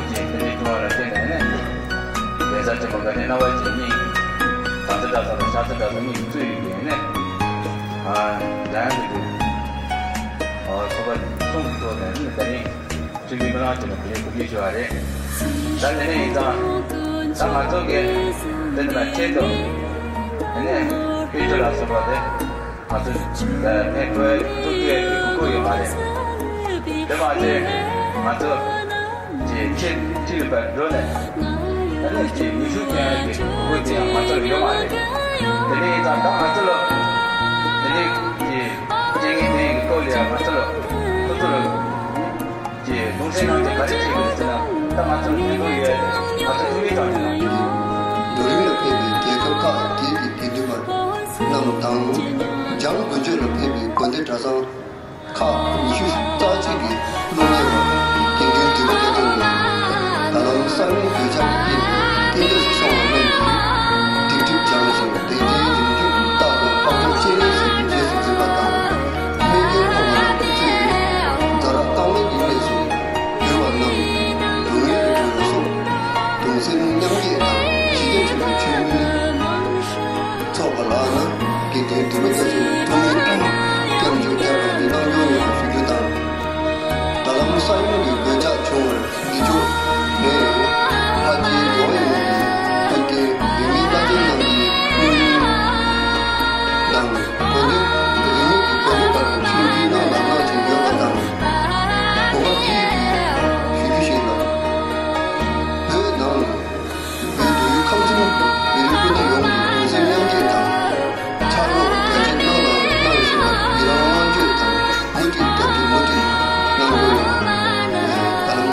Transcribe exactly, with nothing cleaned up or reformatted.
ཅེས་དེ་འདྲའི་བྱུང་བ་ལ་བརྟེན་ནས་ནི། གེ་སར་ཆེན་པོ་དགའ་ལྡན་རྣམ་པ་བཅས་གཉིས། བྲམ་ཟེ་གྲྭ་ཚང་དང་ཤར་ཟེར་གྲྭ་ཚང་གཉིས་ཀྱིས་གཙོས་ཡོད་པའི་ནི། ཨ། འཇམ་དབྱངས་ཀྱི། ཨ། ཚོགས་པ་གསུམ་གྱི་ཐོག་ནས་ནི་ད་རིང་ཁྲིམས་མི་མི་རང་བྱས་ནས་གོ་སྒྲིག་ཞུ་བ་རེད། ད་དེ་ནས་ཡིན་ཙང་། ད་ང་ཚོ་གི་དེ་ནི་མ་ཁྱེད་དུ། དེ་ནས་དཔེ་ཆ་ལ་སོགས་པ་དེ། ང་ཚོ་ཕན་ཐོགས་ཐུབ་ཡས་ཀྱི་དགོས་མཁོ་ཡོད་མ་རེད། དེ་མ་ཟད་ང་ཚོ་ཀྱི་ཁྱེད་ཁྲིད་པར་འགྲོ་ནས་ད་ནས་ཀྱི་ནུས་ཤུགས་ཀྱང་ཡང་གི་དགོས་མཁོ་དེ་ཡང་ང་ཚོར་ཡོད་མ་རེད། དེ་འདྲ་ཡིན་ཙང་ད་ང་ཚོ་ལ་དེ་འདྲའི་ཀྱི་རྐྱེན་ངན་དེ་ཡི་སྐོར་ལ་ཡང་ང་ཚོ་ལ་ཁོ་ཚོ་ལ། ཀྱི་གདུང་སེམས་ནང་གི་ག་རེ་བྱེད་དགོས་ཟེར་ན། ད་ང་ཚོར་ཕན་ཐོགས་ཡོད། ང་ཚོ་ཐུགས་མི་དྲག་ནས། རྡོ་རིང་ལ་ཕེབས་པའི་རྒྱལ་ཁབ་ཁག་བརྒྱད་ཀྱི་དགེ་འདུན་པ་རྣམས་དང་། འཇང་དགུན་ཆོས་ལ་ཕེབས་པའི་དགོན་སྡེ་གྲྭ་ཚང་ཁག་ཉི་ཤུ་རྩ་གཅིག་གི་སློབ་གཉེར་བ།